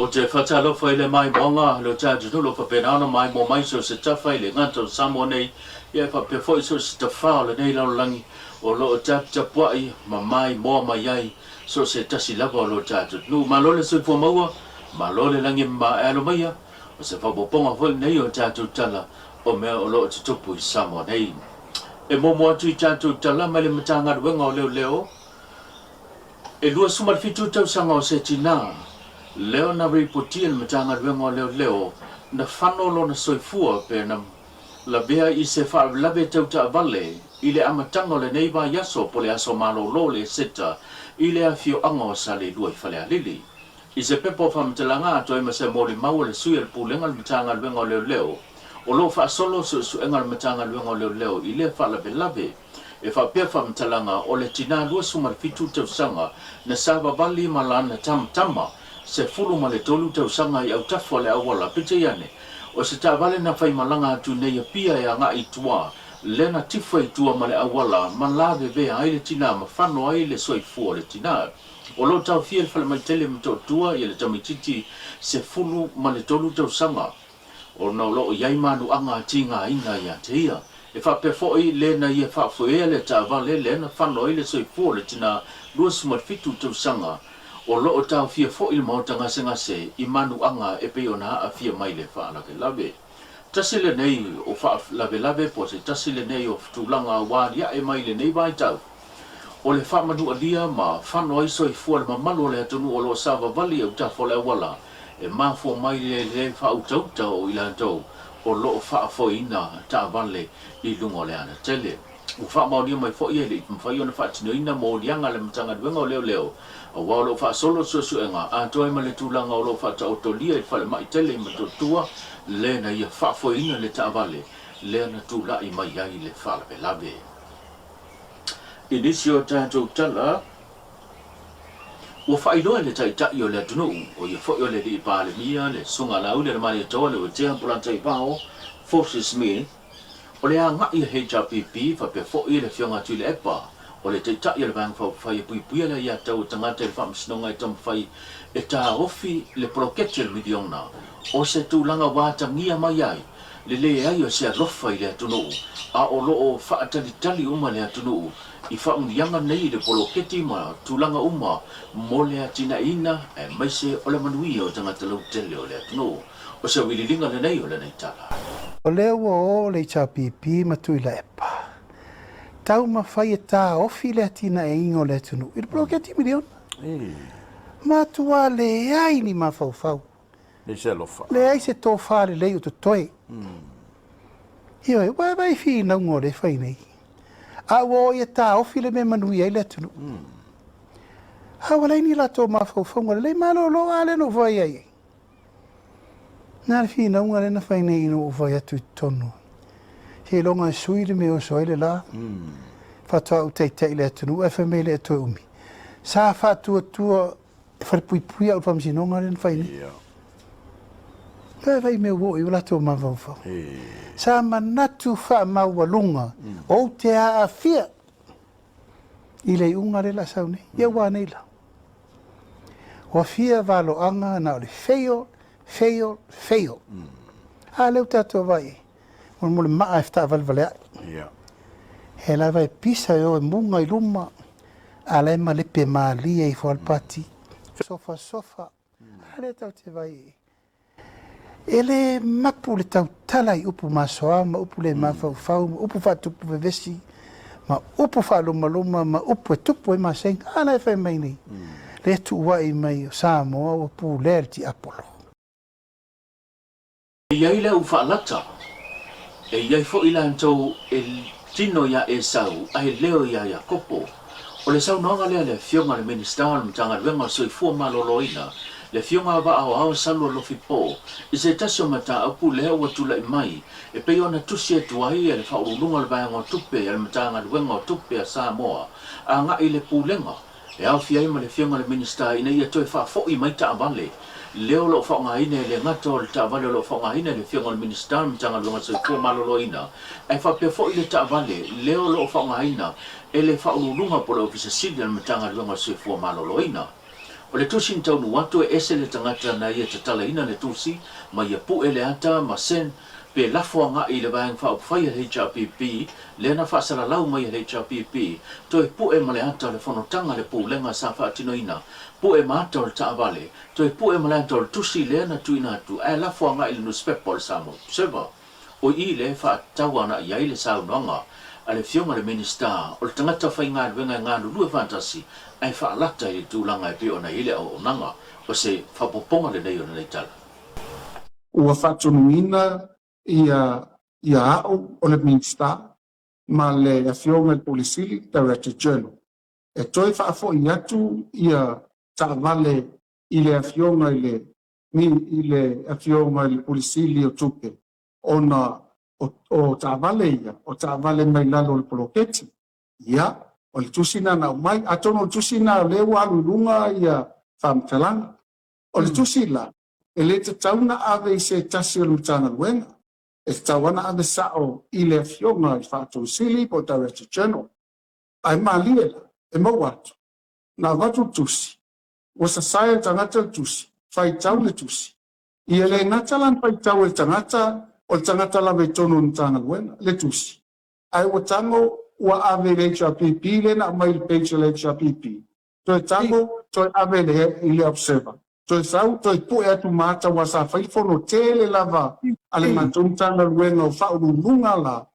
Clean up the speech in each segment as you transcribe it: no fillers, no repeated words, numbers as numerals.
Ou te faatalofa i le maimoaga le tatou o faapena ona maimoa mai so o se tafa i le gata o Samoa nei, ia e faapea foi so o se tafā o lenei lalolagi o lo o taputapuai ma maimoa mai ai so o se tasi lava o lo tatou atunuu. Malo le soifua maua, malo le lagi e mama e alo maia, o se faaopoopoga foi lenei o tatou tala o mea o lo o tutupu i Samoa nei. E muamua atu i tatou tala mai le Matagaluega o Leoleo, E 27 tausaga o se tinā, lea na ripotia e le Matagaluega o Leoleo na fano lona soifua pe na lavea i se faalavelave tau taavale i le amataga o lenei vaiaso po o le aso malolo le Eseta i le afioaga o Saleilua i Falealili. I se pepa o faamatalaga atoa ai ma se molimau a le sui a le Pulega o le Matagaluega o Leoleo o lo o faasolo suesuega a le Matagaluega o Leoleo i lea faalavelave, E faapea faamatalaga o le tinā 27 tausaga na savavali ma lana tamatama 13 tausaga i autafa o le auala, peitai ane, o se taavale na faimalaga atu nei Apia e agai i tua, lea na tifa i tua ma le auala ma lavevea ai le tinā ma fano ai le soifua o le tinā. O lo o taofia i le falemai tele Motootua ia le tamaitiiti 13 tausaga. Ona o lo o i ai manuaga tigaina ia te ia. E faapea foi le na ia faafoea le taavale lea na fano ai le soifua o le tina 27 tausaga, o lo o taofia foi le maota gasegase i manuaga e pei ona aafia mai le faalavelave. Tasi lenei o faalavelave po o se tasi lenei o tulaga ua aliae mai i lenei vaitau, o le faamanualia ma fano ai soifua le mamalu o le atunuu o lo o savavali i autafa o le auala e mafua mai le le faautauta o i latou o lo o faafoeina taavale i luga o le alatele. Ua faamaonia mai foi e le i mafai ona faatinoina moliaga a le Matagaluega o Leoleo aua o lo o faasolo suesuega atoa ai ma le tulaga o lo o faataotolia i le falemai tele i Motootua le na ia faafoeina le taavale lea na tulai mai ai le faalavelave. I nisi o tatou tala, ua faailoa e le Taitai o le atunuu, o ia foi o le Alii Palemia, le Susuga a Laauli Alemalietoa Leuatea Polataivao Fosi Smith, o le agai a HRPP faapea foi le Afioga a Tuilaepa, o le Taitai o le Vaega Faaupufai e puipuia le aiatatau a tagata i le Faamasinoga e taumafai e taofi le poloketi o le miliona, o se tulaga ua atagia mai ai le leai o se alofa i le atunuu, a o lo o faatalitali uma le atunuu i faamanuiaga nei i le poloketi ma tulaga uma mo le atinaeina aemaise o le manuia o tagata lautele o le atunuu. O se auiliiliga lenei o lenei tala. O lea ua o le HRPP ma Tuilaepa taumafai e taofi le atinaeina o le atunuu i le poloketi miliona. Matua leai ni mafaufau. Leai se alofa. Leai se tofa lelei o totoe. Ioe, ua vaai finauga o lea e fai nei. A ua o ia taofi le mea e manuia ai le atunuu. A ua leai ni latou mafaufauga lelei, malolo a lea na ou vaai ai. Na le finauga lea na fai nei ina ua ou vaai atu i totonu. Seiloga e sui le mea e oso ai le la. Faatoa ou taitai i le atunuu ae fai mai e le toe umi. Sa faatuatua e falepuipui au i le faamasinoga lea na fai nei. Vaai vai mea ua oo i ai o latou mafaufau. Sa manatu faamaualuga ou te aafia i le iuga lea la sau nei. Ia ua nei la. Ua fia valoaga na o le fail, fail, fail. A lea ua tatou vaai i ai. Mo le maa e fetaavalevaleai. He lava e pisa e o e muga i luma, a la e malepe malie ifo lava le pati. Sofasofa, a lea tatou te vaai i ai. E le mapu le tautala i upu masoa ma upu le mafaufau ma upu faatupu vevesi ma upu faalumaluma ma upu e tupu ai masega. A la e fai mai nei, lea e tuuai mai o Samoa ua pulea e le tiapolo. E i ai le au faalata, e i ai foi latou e tino iā Esau ae leo iā Iakopo. O le saunoaga lea a le Afioga i le Minisita o le Matagaluega o le Soifua Maloloina, le Afioga a Vaaoao Salua Lofipo, i se tasi o mataupu lea ua tulai mai e pei ona tusi atu ai e le Faauluuluga o le Vaega o Tupe a le Matagaluega o Tupe a Samoa agai i le Pulega e aofia ai ma le Afioga i le Minisita ina ia toe faafoi mai taavale lea o lo o faaaogaina e le gata o le taavale o lo o faaaogaina e le Afioga i le Minisita o le Matagaluega o le Soifua Maloloina ae faapea foi le taavale lea o lo o faaaogaina e le Faauluuluga po o le Ofisa Sili o le Matagaluega o le Soifua Maloloina. O le tusi na taunuu atu e ese le tagata na ia tatalaina le tusi ma ia pue le ata ma sen pe lafo agai i le Vaega Faaupufai a le HRPP lea na faasalalau mai e le HRPP toe pue ma le ata o le fonotaga a le Pulega sa faatinoina pue ma ata o le taavale toe pue ma le ata o le tusi lea na tuuina atu ae lafo agai i le nusipepa o le Samoa Observer. O i lea e faatatau ana i ai le saunoaga a le Afioga i le Minisita o le tagata faigaluega e galulue faatasi ae faalata i le tulaga e pei ona i ai le auaunaga. O se faaopoopoga lenei o lenei tala. Ua faatonuina ia ia au o le Minisita ma le Afioga i le Pule Sili, Director General, e toe faafoi atu ia taavale i le Afioga i le i le Afioga i le Pule Sili o Tupe, ona o taavale ia, o taavale mai lalo o le poloketi. Ia, o le tusi lena na aumai. Atonu o le tusi lena o lea ua alu i luga ia faamatalaga. O le tusi la, e le tatau ona ave i se tasi o le Matagaluega, e tatau lava ona ave sao i le Afioga i le Faatonu Sili po o le Director General. Ae malie la, e maua atu, na avatu le tusi, ua sasae e le tagata le tusi, faitau le tusi. Ia le gata la na faitau e le tagata, o le tagata lava i totonu o le Matagaluega, le tusi, ae ua tago ua ave i le HRPP lea na aumai i le page a le HRPP, toe tago toe ave i le Observer, toe sau toe pue atu ma ata aua sa fai le fono tele lava a le matou Matagaluega o Faauluuluga la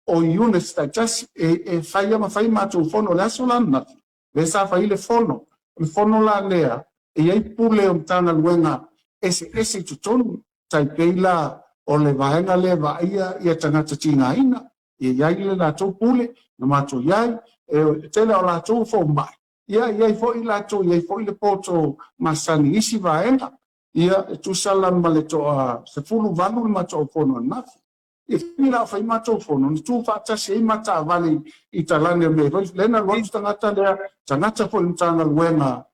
o units taitasi e fai lava ma fai matou fono. O le aso la ananafi lea sa fai ai le fono, o le fono la lea e i ai pule o Matagaluega eseese i totonu, tai pei la o le vaega lea e vaaia ia tagata tigaina, e i ai le latou pule na matou i ai, e tele o latou fomai, ia e i ai foi latou, e i ai foi le poto masani i isi vaega, ia e tusa la ma le toa 18 le matou fono ananafi. I le taimi la o fai matou fono, na tu faatasi ai ma taavale i talane o mea foi, lea na alu atu tagata lea, tagata foi o le Matagaluega,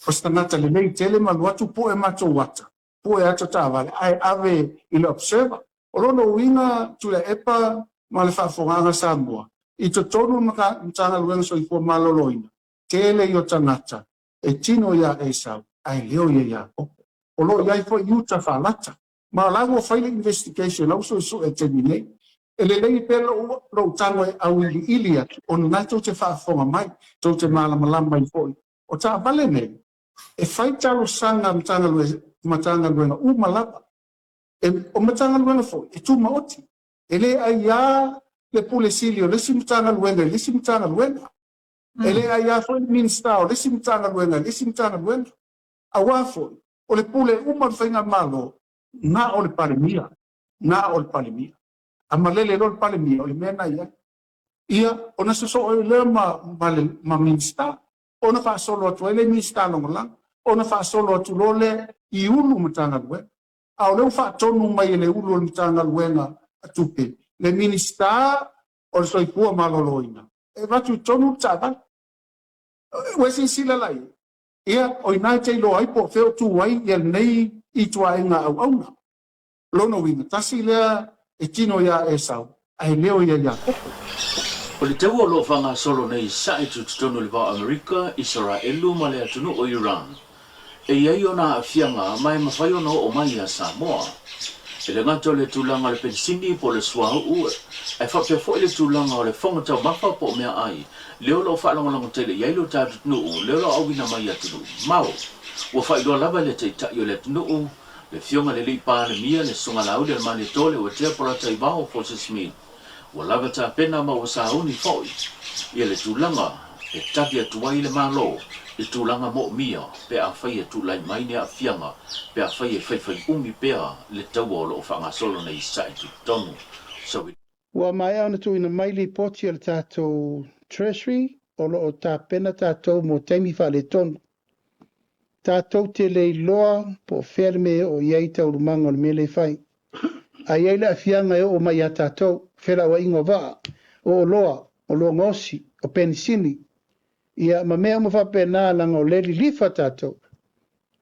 o se tagata lelei tele ma alu atu pue matou ata, pue ata taavale ae ave i le Observer. O lona uiga Tuilaepa ma le faafofogaaga a Samoa, i totonu o le Matagaluega Soifua Maloloina, tele ia o tagata e tino iā Esau ae leo ia Iakopo. O lo o i ai foi Iuta faalata. Ma o la ua fai le investigation, la ua suesue i le taimi nei. E lelei pea lou, lou tago e auiliili atu, ona o lena tou te faafofoga mai, tou te malamalama ai foi. O taavale nei, e fai talosaga a Matagaluega uma lava. E, o Matagaluega foi, e tumaoti. E le aiā le Pule Sili o le isi Matagaluega i le isi Matagaluega. E le aiā foi le Minisita o le isi Matagaluega i le isi Matagaluega. Aua foi, o le pule uma o le Faigamalo, na o le Palemia, na o le Palemia. A malele loa le Palemia, o le mea na i ai. Ia, ona sosoo ai lea ma, ma, le, ma Minisita, ona faasolo atu ai lea i Minisita Lagolago, ona faasolo atu loa lea i ulu Matagaluega. A o lea ua faatonu mai e le ulu o le Matagaluega a Tupe, le Minisita o le Soifua Maloloina, e avatu i totonu le taavale. Ua e silasila la i ai? Ia, o i ina e te iloa ai po o fea o tu ai ia lenei ituaiga auauna. Lona uiga, tasi lea e tino iā Esau, ae leo ia Iakopo. O le taua o lo o faagasolo nei i sae tutotonu i le Vao Amerika, Isaraelu ma le atunuu o Iran. E i ai ona aafiaga ma e mafai ona oo mai ia Samoa. E le gata o le tulaga o le penisini po o le suauu ae faapea foi le tulaga o le fofoga taumafa po o meaai lea o lo o faalagolago tele i ai lo tatou atunuu lea o lo o auina mai i atunuu mamao. Ua faailoa lava e le Taitai o le atunuu, le Afioga i le Alii Palemia, le Susuga Laauli Alemalietoa Leuatea Polataivao Fosi Smith, Ua lava tapena ma ua sauni foi ia le tulaga e tali atu ai le Malo i tulaga moomia pe afai e tulai mai ni aafiaga pe afai e faifai umi pea le taua o lo o faagasolo nei sae tutotonu. So. Ua maea ona tuuina mai lipoti a le tatou Treasury o lo o tapena tatou mo taimi faaletonu. Tatou te le iloa po o fea le mea e oo i ai taualumaga o le mea lea e fai. A i ai le aafiaga e oo mai ia tatou, felauaiga o vaa, o oloa, oloa gaosi, o penisini, ia, ma mea uma faapena leaga o lea e lilifa tatou.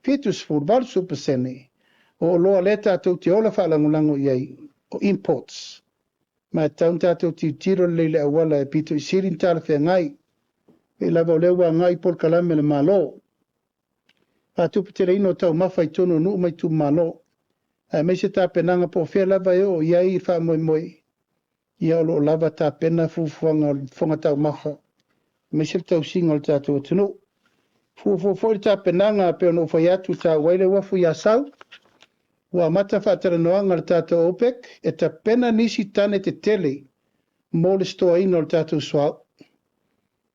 70, 80% o oloa lea tatou te ola faalagolago i ai, o imports. Ma e tatau ona tatou tilotilo lelei i le auala e pito i sili ona talafeagai. Pei lava o lea ua agai polokalame a le Malo. Faatuputeleina o taumafa i totonu o nuu ma itumalo, aemaise tapenaga po o fea lava e oo i ai le faamoemoe, ia o lo o lava tapena fuafuaga o le fofoga taumafa, aemaise le tausiga o le tatou atunuu. Fuafua foi le tapenaga pei ona ou fai atu, taua ai le uafu i Asau, ua amata faatalanoaga a le tatou OPEC e tapena nisi tane tetele mo le stoaina o le tatou suauu.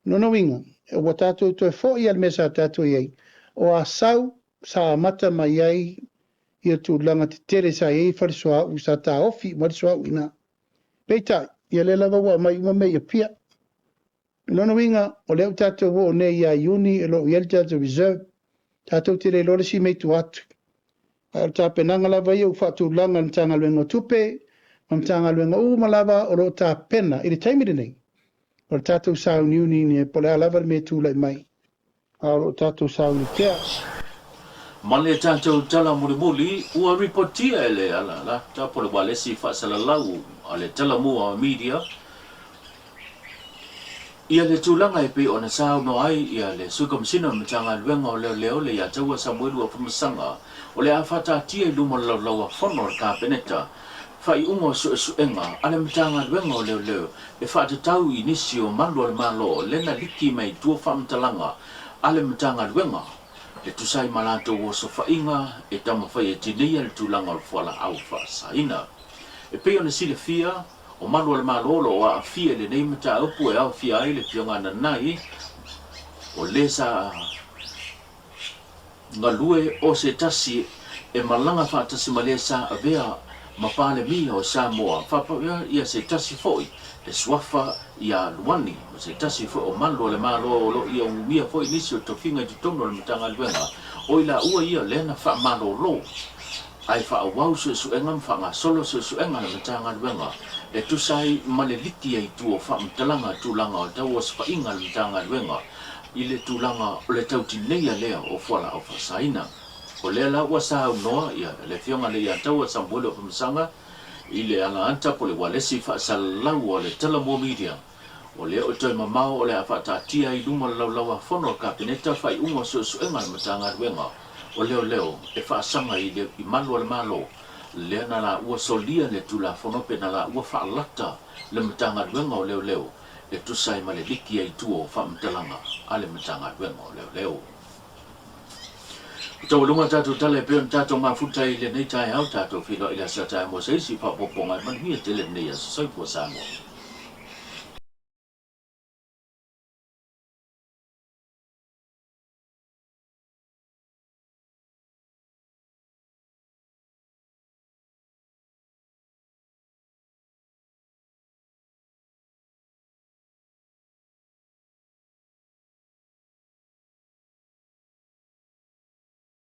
Lona uiga, ua tatou toe foi lava i le mea sa tatou i ai, o Asau sa amata mai ai ia tulaga tetele sa i ai fale suauu sa taofi uma ai le suauu i ina. Peitai, ia lea lava ua aumai uma mea i Apia. O lona uiga, o lea ua tatou oo nei ia Iuni o lo o i ai le tatou reserve, tatou te le iloa le isi mea i tua atu. Ae o le tapenaga lava ia ua faatulaga e le Matagaluega o Tupe ma Matagaluega uma lava o lo o tapena i le taimi lenei, o le tatou sauniuni po o le a lava le mea e tulai mai, a o lo o tatou sauni pea. Ma le tatou tala mulimuli, ua ripotia e le ala po o le ualesi faasalalau a le Talamua Media ia le tulaga e pei ona saunoa ai ia le Sui Komesina o le Matagaluega o Leoleo le Leiataua Samuelu Afamasaga o le a faataatia i luma o le Laulau-a-Fono a le Kapeneta faaiuga o suesuega a le Matagaluega o Leoleo e faatatau i nisi o malu a le Malo lena liki mai i tua faamatalaga a le Matagaluega e tusa ai ma latou osofaiga e taumafai e tineia le tulaga o le fualaau faasaina. E pei ona silafia, o malu a le Malo o lo o aafia i lenei mataupu e aofia ai le Afioga Nanai, o le sa galue o se tasi e malaga faatasi ma le sa avea ma Palemia o Samoa, faapea ia se tasi foi e suafa ia Luani, o se tasi foi o malu a le Malo o lo o ia umia foi nisi o tofiga i totonu o le Matagaluega, o i laua ia lea na faamalolo ae faaauau suesuega ma faagasolo suesuega a le Matagaluega e tusa ai ma le liki ai tua o faamatalaga tulaga o tauosofaiga a le Matagaluega i le tulaga o le tautineia lea o fualaau faasaina. O lea la ua saunoa ia le Afioga Leiataua Samuele Ofamasaga i le ala ata po o le ualesi faasalalau a le Talamua Media, o lea o toe mamao o le a faataatia i luma o le Laulau-a-Fono a le Kapeneta faaiuga o suesuega a le Matagaluega o Leoleo e faasaga i le i malu a le Malo lea na laua solia le Tulafono pe na laua faalata le Matagaluega o Leoleo e tusa ai ma le liki ai tua o faamatalaga a le Matagaluega o Leoleo. Ua taualuga tatou tala e pei ona tatou mafuta i lenei taeao, tatou feiloai i le aso a taeao mo se isi faaopoopoga e manuia tele lenei aso. Soifua Samoa.